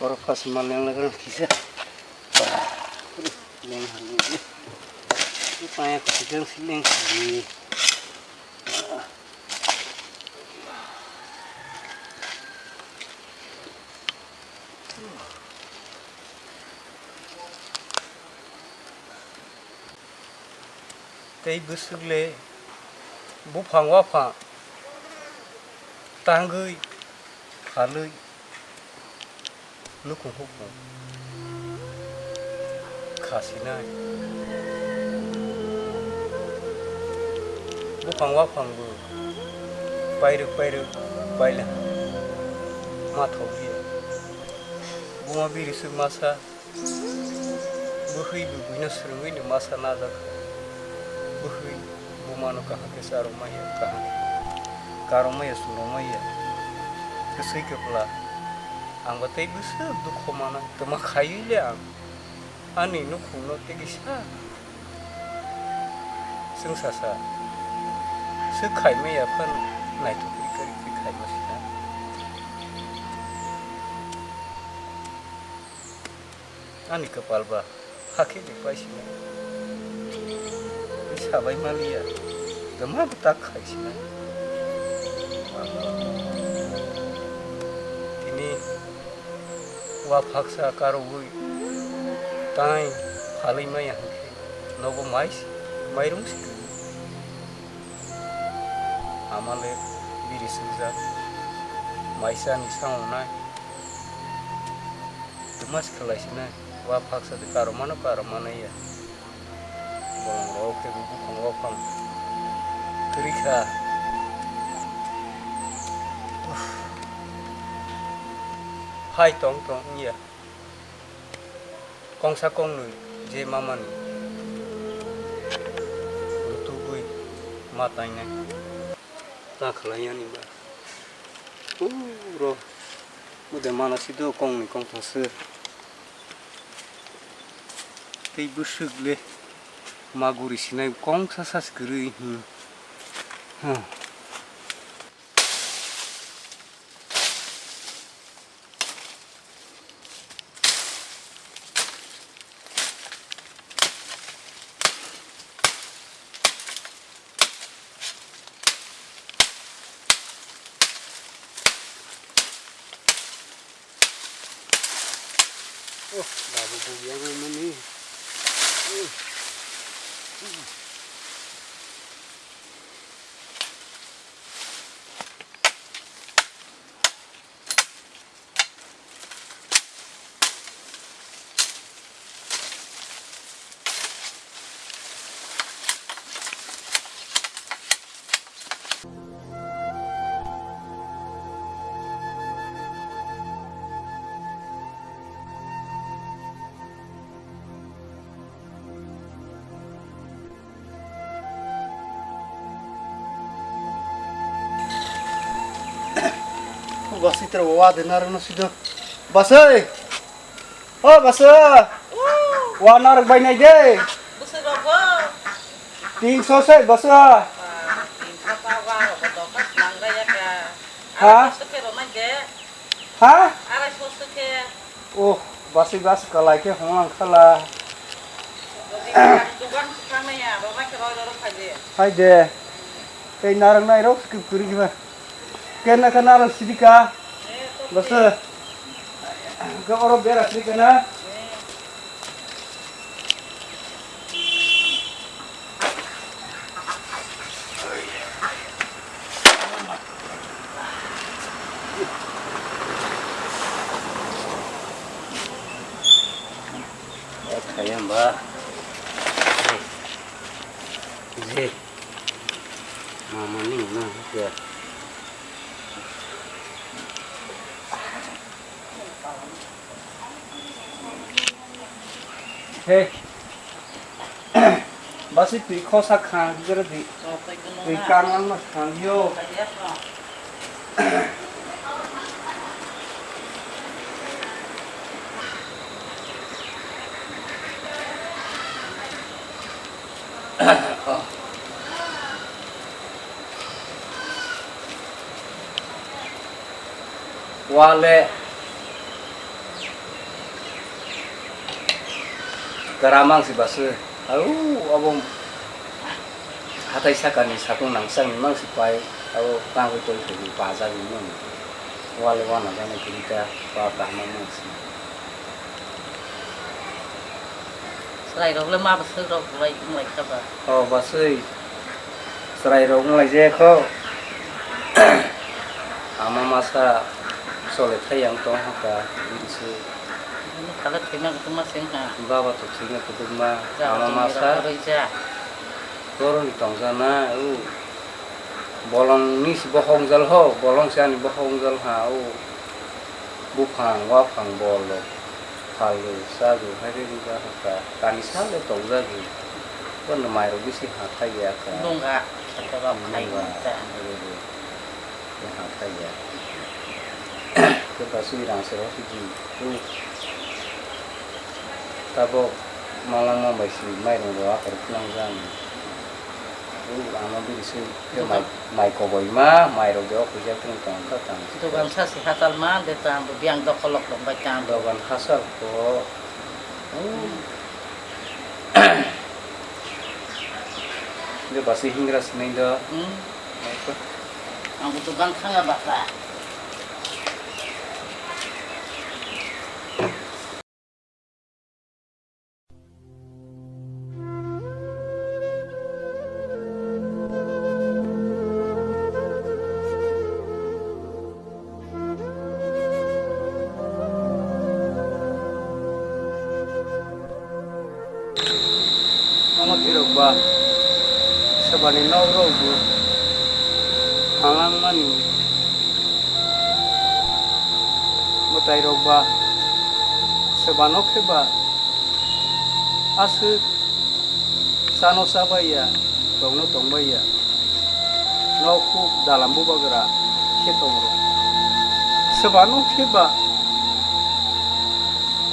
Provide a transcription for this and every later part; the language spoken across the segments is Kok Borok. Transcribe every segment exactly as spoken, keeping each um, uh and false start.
Oro pas ma leng leng kisa. Leng hang ni. Paya kisa leng hang ni. Tei bwswk le buphang waphang tangwi phalwi nukhung hukhung kha sinai. Buphang waphang bo pairwk pairwk baila ma thok ya. Buma biri swk masa. Bwhwi bwbwino swrwngwino masa najak. Bwhwi bumano kaham khe charwk maya, kaham khe karwk maya, chwrwk maya. Kwswi kwpla. Ang bo tei bwswk dukho mana. Twma khaiwi le ang ani nukhungno tei kisa chwngsasa swk khai maya phano naithok rikha rikha khai ma sina. Ani kwpal ba hakhe de pai sina. Sabai maliya. Tama bwtak khai sina. Tini wa phaksa karogwi tai phalwi maya hwnkhe nogo mai si, mairung si kwrwi. Ama le biri swijak, maisa ni sango nai. Twma se khlai sinai, wa phaksa de karo mano, karo mano ya. Bolong rok khe buphang waphang kwrwi kha. Uff. Phai tong tong wngya. Kongsa kongnwi je mamani rutugwi ma tainai. Ta khlai yani ba. Uro. Bude mana sido kongni kongthang se. Tei bwswk le ma guri sinai kongsa sas kwrwi, hmm. Hmm. Oh, babu bugi ang mani. Basi tero wa de narwk no sido. Basi. O basi. Wa narwk bai nai de. Bwswk rok bo? Tin so se basi. Ba, tin so ta wa rok bo dokas nang ga ya ka. Ha? Arai so ke ro nai de. Ha? Arai so se ke. Oh, basi basi kalai khe honglang khala. Hai de. Tei narang nai rok skip kuri kiba. Kena kena rok sidika. Basa. Ke oro bera sidika na. Kaya ba. Je. Mama ni na ya. Hey. Basi twi khosa khang jera di. Twi kanang ma khang yo. Wale. Gra mangsi basu, au, abo hatai sakani sakung nangchakni mangsi pai, abo tangwi tongthokni pajagwi mano. Wale wana gana kirita pa kahma mangsi. Chwrairok le ma bwswk rok belai wng lai kha ba? O bwswi chwrairok wng lai jaya kho. Ama masa chole thai ang tong hakha, bini se. Bini kha le thwima kuthuma se wng kha. Baba to thwima kuthuma, ama masa. Boroni tongjakna, o. Bolongni se bohok wngjal ho, bolong se ani bohok wngjal ha, o. Buphang, waphang, bolong, phalwi, chagwi, hai khe wngkha, hakha, kani sal le tongjagwi. Bono mairok bisi ha thaiya kha. Nungkha, khe ba phai nungkha, khe ha thaiya. Khe ba sui rang se rw sidi. Tabok malangma bai si mairung rok akhor khwnangjak. Ano bini sui khe mai, mai koboi ma, mai rok de o khuijak tong tong kha tang. Dogan sa si hachal ma de tang bo biang dokhol rok tong bai tang. Dogan hachal ko. De basi hingra sinai do. Hmm. Ang bo dogan thanga basa. Omo tirok ba, sebani nok rok bo halangmani mwtai rok ba, sebano khe ba aswk chano chabaiya, tongno tongbaiya, nok huk dalam bubagra khe tongo. Sebano khe ba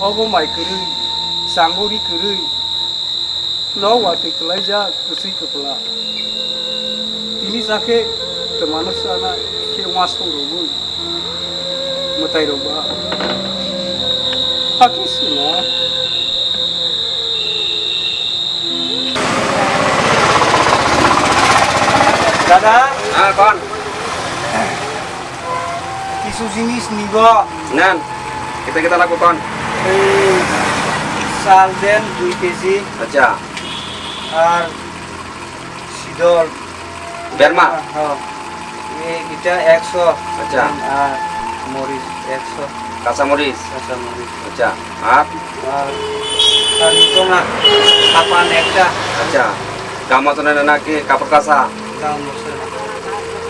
obo mai kwrwi, changori kwrwi, nok watwi kwlaijak kwchwi kwpla. Tini sa khe twmano sana khe uansuk rwui mwtai rok ba hakhe sino. Dada. Ah, kon? Kisu jinis nigo. Nan. Kita kita lakukan. Ei, sal den dui kg. Acha. Ar sidol. Berma? Ah, oh. Ye, ita ekso. Acha. Ar moris ekso. Kacha moris? Kacha moris. Acha. Ar? Ar, ar ito na, sapan ekta. Acha. Gam mochona na ki kapor kasa? Gam mochona.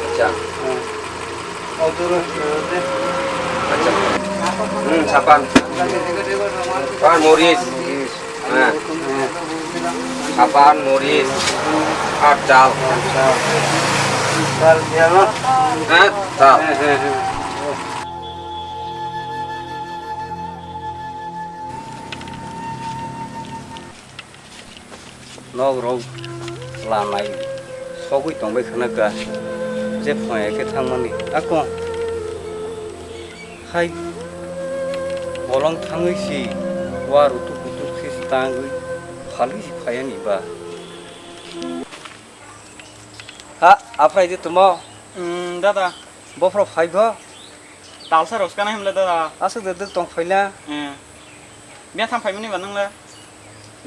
Acha. Hmm. Odor, eh, de. Acha. Hmm, sapan. Ar moris. Moris. Heh. Sapan, moris, ar dal. Dal, ya, no? Heh, dal. Heh, heh, heh. Nok rok lanai sogwi tongbai khna kha, je phai khe thangmani. Ako. Hai, bolong thangwi si, wa rutuk rutuk si tangwi phalwi si phaiya ni ba. Ha, aphrai de tumo? Hmm, dada. Bophro phai bo? Talsa rok skana himle dada. Aswk de dwk tong phaila. Hmm. Bia thang phaimani ba nang le?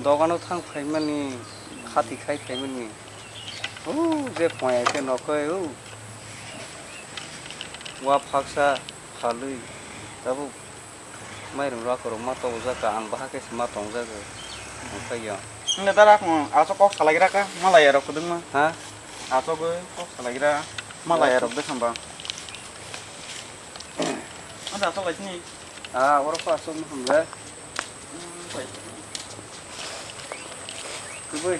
Dogano thang phaimani, khati khai phaimani. O, je phai khe nokhe, o. Wa phaksa. Phalwi tabuk mairung rok rok ma tobojak ka, ang bahai khe se ma tongjago. Onkha ya. Wng da dara, aswk kok salai gra ka, malai rok kwdwngma. Ha? Aswk kok salai gra, malai rok de khamba. Ada aswk lai sini. Ah, oro kok aswk ma hamle. Kubui,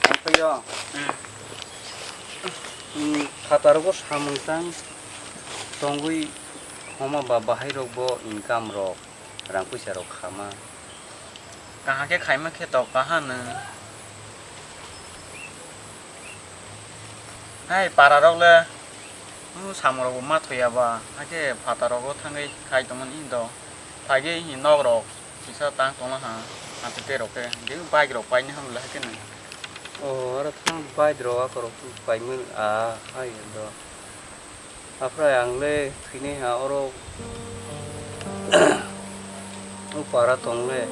ang phaiyo. Hmm. Hmm, phataro bo samung tang tongwi homa ba bahai rok bo income rok, rang puisa rok khama. Kaham khe khaima khe to kaha nw. Hai para rok le, hmm, samung rok bo ma thoya ba, hakhe phataro bo thangwi khai tongmani do. Phaigwi hi nok rok. Kisa tang tongla ha. Ati tei rok khe, di bike rok paini ham le hakhe nang. O, aro thang bike rok ako rok paimani, a, hai do. Aphra ang le thwinai ha oro o para tong le,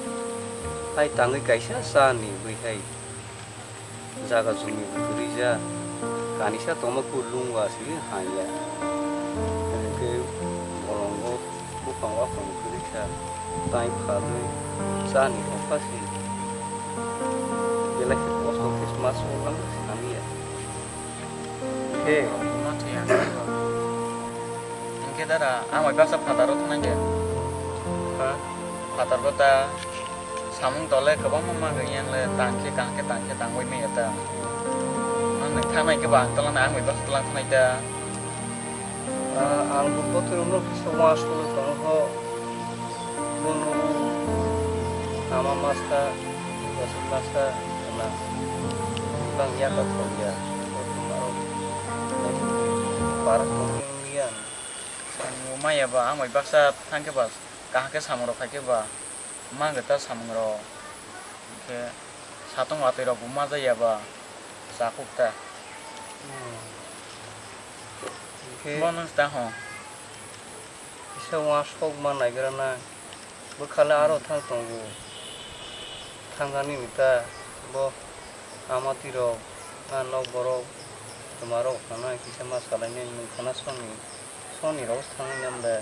hai tangwi kaisa cha ni bui hai. Jaga jumi bo kwrwi ja, kanisa tongma kulung ba simi hanya. Hwnkhe bolongo buphang waphang kwrwi kha, tai phalwi chani hokha se. Belai khe kosto khe ma songlang se hamya. Khe. Hwnkhe dada, ang bai baksa phataro thanai de. Ha? Phatar bo ta. Samung tole kwbangma ma gwi yang le tang khe, tang khe, tang khe, tangwi manya ta. Ang nang thangnai khe ba ang tolang, ang bai baksa tolang thangnai ta. Ah, ang bo bothorno kisa uansukgwi tongo ho. Bono ama masa, bwswk masa, na bang ya ka thok ya. Bothorno para tongwi wng ya. Samung maya ba, ang bai baksa thang khe ba, kaham khe samung rok khai khe ba. Mangwi ta samung rok, hwnkhe satung watwi rok bo ma jaya ba, cha kuk ta. Hmm. Hwnkhe bono ta ho. Kisa uansuk ma naigra na, bwkha le aro thang tongo. Thangani ni ta bo amati rok, a nok borok, twma rok phano kisa ma salai nai, nwng khana soni, soni rok thangnai nang da.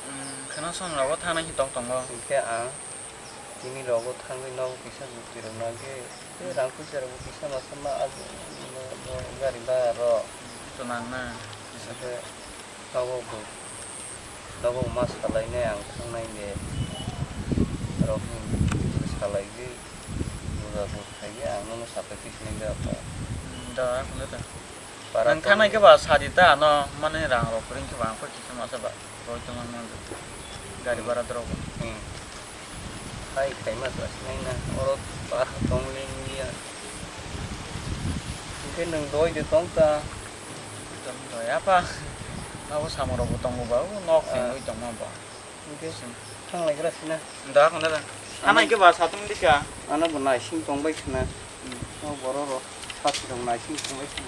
Hmm, khana soni rok thangnai khe tong tongo. Hwnkhe ang tini rogo thangwi nogo kisa bwtwi rok nangkhe, tei rang puisa rok bo kisa masa ma abo gari bhara rok. Twnang na. Hwnkhe nogo bo, nogo ma salai nai ang thangnai de rok hinwi salai gwi buja bwthai gwi ang nono sapai twi sinai de apa. Da, hwnda da. Para nang thangnai khe ba sadi ta ano mane rang rok kwrwng khe ba ang khe kisa masa ba roi tongma nang gari bhara drop. Hmm. Hai khai ma sa sinai na oro pa tong le ni ya. Hwnkhe nwng doi de tong ta. Tong doi apa. Abo samung rok bo tongo ba, o nok sengwi tongma ba. Hwnkhe thanglaigra sina. Da, hwnda da. Ano hwnkhe ba satung dika. Ano bo naising tongbai khna. Hmm. O borok rok satung naising tongbai khna.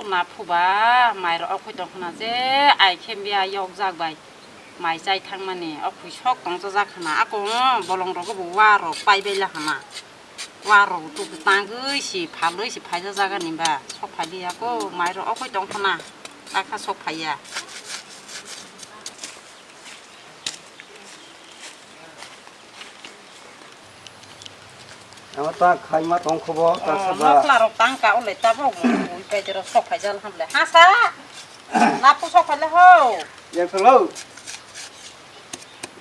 Kuna phuba mai rok okhoi tong khna je ai khe biya yok jak bai. Mai chai thangmani, o phui sok tongchajak hana, ako bolong rogo bo wa rok paibai la hana. Wa rok tuk tangwi si phalwi si phaijak jaga ni ba, sok phai liya ko, mai rok okhoi tong khana, akha sok phaiya. Ama ta khaima tong kho bo, ta saba. Mokla rok tang ka, o le ta bo, mui pai jero sok phai jal ham le. Ha sa? Na pu sok phai le ho. Yang thalo.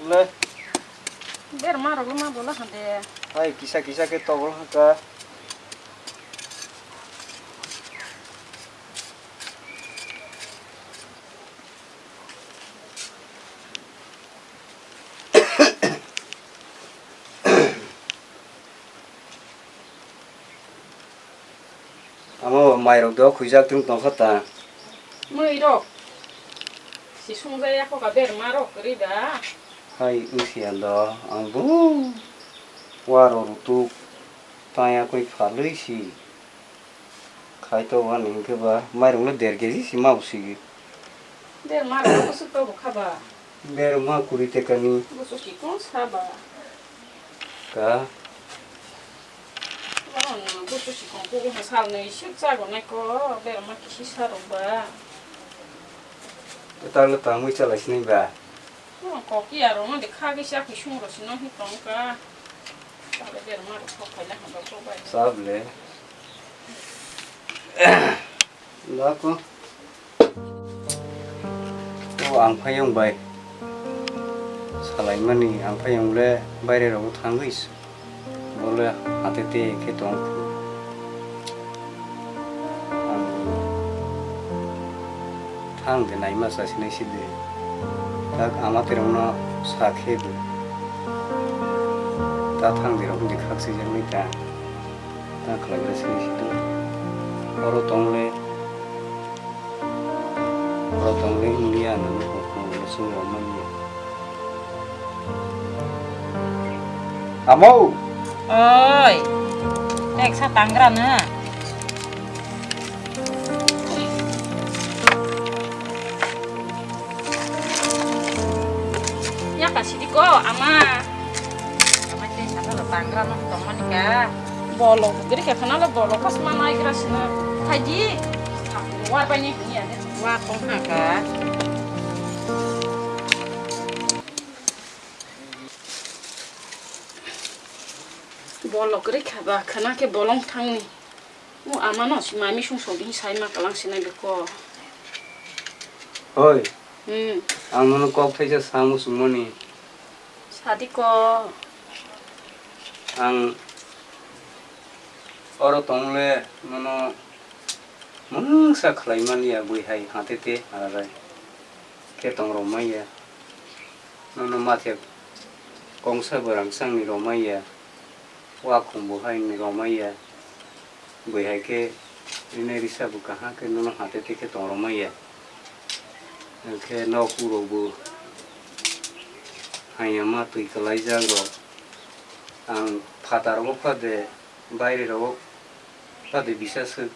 Le. Ber ma rok ma bola hande. Hai kisa kisa ke tobol ha ka. Amo mairok do khuijak tong tongkha ta. Mwirok. Si sungjaya kho ka berma rok kwrwi ba. Hai wngsiya do ang bo. Waro rutuk taya koi phalwi si. Khai to wani hwnkhe ba mairok no der kg si ma usigi. Berma rok bwswk to bwkha ba. Berma kuri tekani. Bwswk chikon sa ba. Ka. Borokno busu sikon kugo salnwi suk chago nai ko, berma kisi sarok ba. Talo tangwi chalai sinai ba. Borok kok ya rok no de kha kisa khisung rok sino hi tong ka. Talo berma rok sok phai la hamba ko bai. Sable. Lako. O ang phaiyong bai. Salaimani ang phaiyong le baire rogo thangwi. Bole hate te khe tong. Ang thang de naima sa sinai si de. Tak ama terong no sa khe bo. Ta thang de rok de khak si jang ni ta. Ta khlai gra sinai si de. Oro tong le. Oro tongwi wngya nini kokno lesung rwmani. Amo! Oi, teksa tangra no. Yaka sidi ko, ama. Ama tei saka lo tangra no tongmani ka. Bolo, giri ka khana lo bolo, kos ma nai gra sina. Thaji, wa bai ni hini ya. Wa tong ha ka. Bolok rikha ba khana khe bolong thangni. O amano si mami sung sogin sai ma kalang sinai beko. Hoi. Hmm. Ang nono kok thaisa sa muchungmani. Sadi ko. Ang oro tongle nono mungsa khlai mani ya bui hai hatete arai. Khe tong rok manya. Nono mathe kongsa bwrang changni rok manya. Wakhum bo hai ni rok manya. Bui hai khe rinai risa bo kaham khe nono hatete khe tong rok manya. Hwnkhe nok urok bo hanya ma twi kwlaijak rok. Ang phatar o phade baire rok phade bisa swk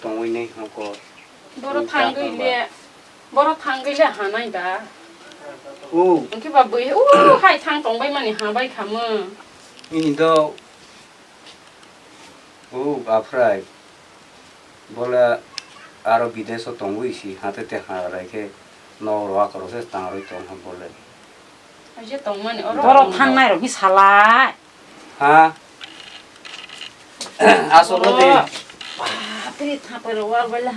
tongwi nai hoko. Boro thangwi le, boro thangwi le hanai da. O. Hwnkhe ba bui, o hai thang tongbai mani habai khamung. Ini do. O, aphrai. Bole aro bidesh o tongwi si, hatete harai khe nok rok akorok se tangrwi tong ha bole. Aje tongmani oro. Boro thangnai rok hi salai. Ha? Asolo de. Bapre, thapai rok wal bai la.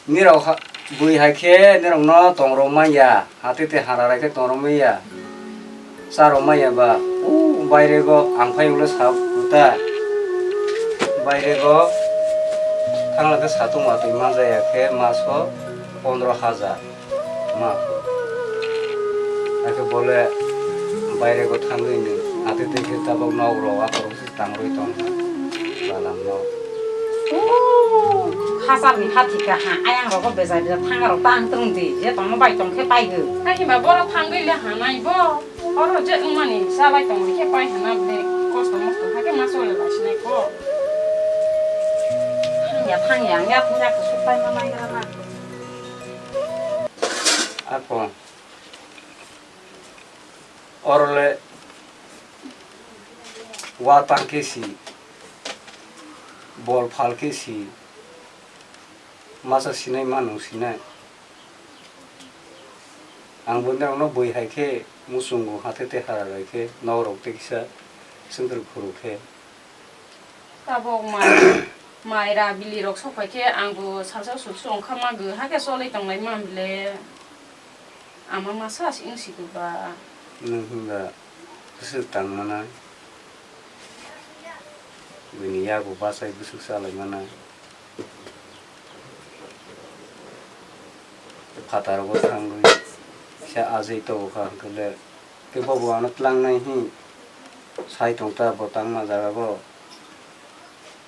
Nirok ha-, bui hai khe nirok no tong rok manya, hatete hara rai khe tong rok manya, cha rok manya ba, o baire go ang phai ulo sa uta, baire go thangla khe satung matwi manja ya khe maso pondro hajar ma, hakhe bole baire go thangwi ni hatete khe tabok nok rok akhorok. Tang rwi tong kha, balang no. Ooh, khachar ni hathi ka ha, ayang rogo bejai bejai thang rok tang tung di, je tongma bai tong khe pai gw. Hai hima boro thang gwi le ha nai bo, oro je wng mani cha bai tong khe pai ha na ble, kosto mosto kha khe ma chole lai sinai ko. Thang ya, thang ya, ang ya, thang ya, kusuk pai ma nai gra na. Ako. Oro le wa tang khe si, bol phal khe si, masa sinai manung sinai. Ang bo norok no bui hai khe muchungo hatete hara rai khe nok rok tei kisa swngchar phuru khe. Tabok mai, mai ra bili rok sok phai khe ang bo salsa sulsu wng kha ma gw, hakhe cholwi tong lai ma bile. Ama masa se wng si gw ba. Nwng hwnba bwswk tang mana, bini yago bachai bwswk cha lai mana. Phataro bo thangwi kisa ajai tongo kha hwnkhe le. Khe bo bo ano tlangnai hi sai tong ta, bo tangma jaga bo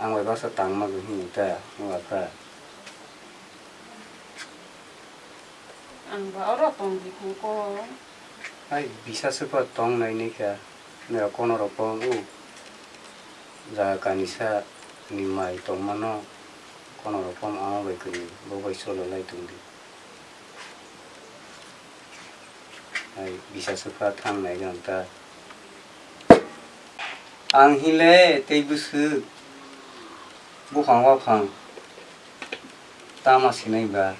ang bai baksa tangma bo hi ta wng kha. Ang ba oro tong di hwn ko. Hai bisa se pha tong nai ni kha, nera kono rok pom u jaga kanisa ni mai tong mano, kono rok pom ama bai kwrwi bo bai cholo lai tong di. Hai bisa se pha thang nai jang ta. Ang hile tei bwswk buphang waphang tama sinai ba.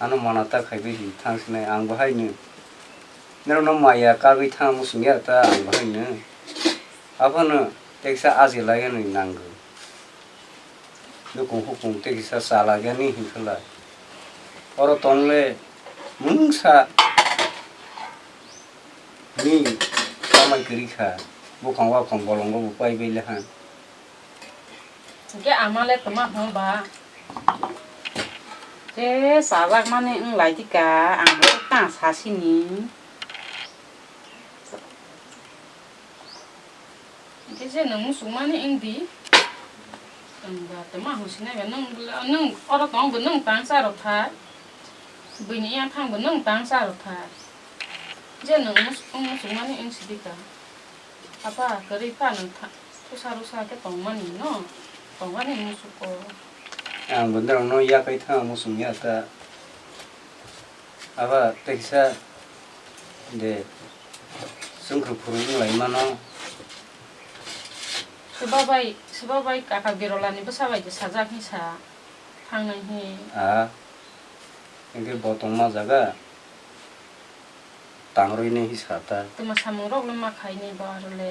Ano mana ta khai bai si thang sinai ang bo hai no. Norok no maya karwi thang muchung ya ta ang bo hai no. Abono teksa aji lai ya ni nang gw. Nukung hukung tei kisa chalak yani hinkhe lai. Oro tong le mungsa ni kamai kwrwi kha. Buphang waphang bolongo bo pai bai le han. Hinkhe ama le tongma hwn ba. Khe chajak mani wng lai di ka, ang bo ta sa sini. Hinkhe je nwng muchung mani wng di. Ang ba tama hwnwi sinai ba, nwng, nwng oro tong bo nwng tang cha rw thai. Buini yang thang bo nwng tang cha rw thai. Je nwng mus-, wng muchungmani wng sidi ka. Apa kwrwi pha nwng tha-, thusa rusa khe tongmani no, tongmani musuko. Ang bo norokno yakai thang muchung ya ta. Aba tei kisa de chwngkhwrwng phwrwng wng lai mano. Swba bai, swba bai kaka Birolani bwsa bai de sajak hi sa thangnai hi. Ah, hwnkhe bo tongma jaga tangrwi nai hi sa ta. Tuma samung rok le ma khai ni bo aro le.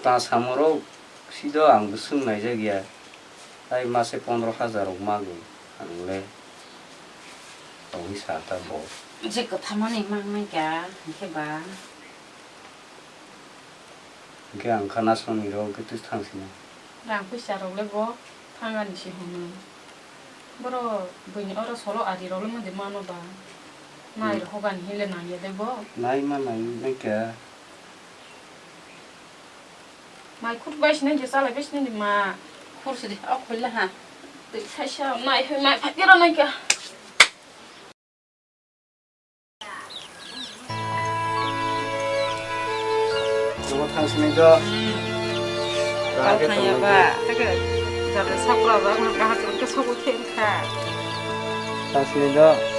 Ta samung rok sido ang bo swng naijak ya. Tai mase pondro hajar rok mago ang le. Tongwi sa ta bo. Je kwthamani mang nai kha, hwnkhe ba. Hwnkhe ang kha nasoni rok hwnkhe twi thang sini. Rang puisa rok le bo thangani se hwnwi. Borok buini oro solo ari rok le mode mano ba. Nai rok hogani hile nang ya de bo. Nai ma nai nai kha. Mai khut bai sinai je chalai bai sinai ma. Khur sidi, o khul le ha. Twi thaisa nai hoi mai phai kero nai kha. Nogo thang sini do. Hmm. Kal thang ya ba. Thake jate sapra ba, ang kaham ke sobo khe kha. Thang sini do.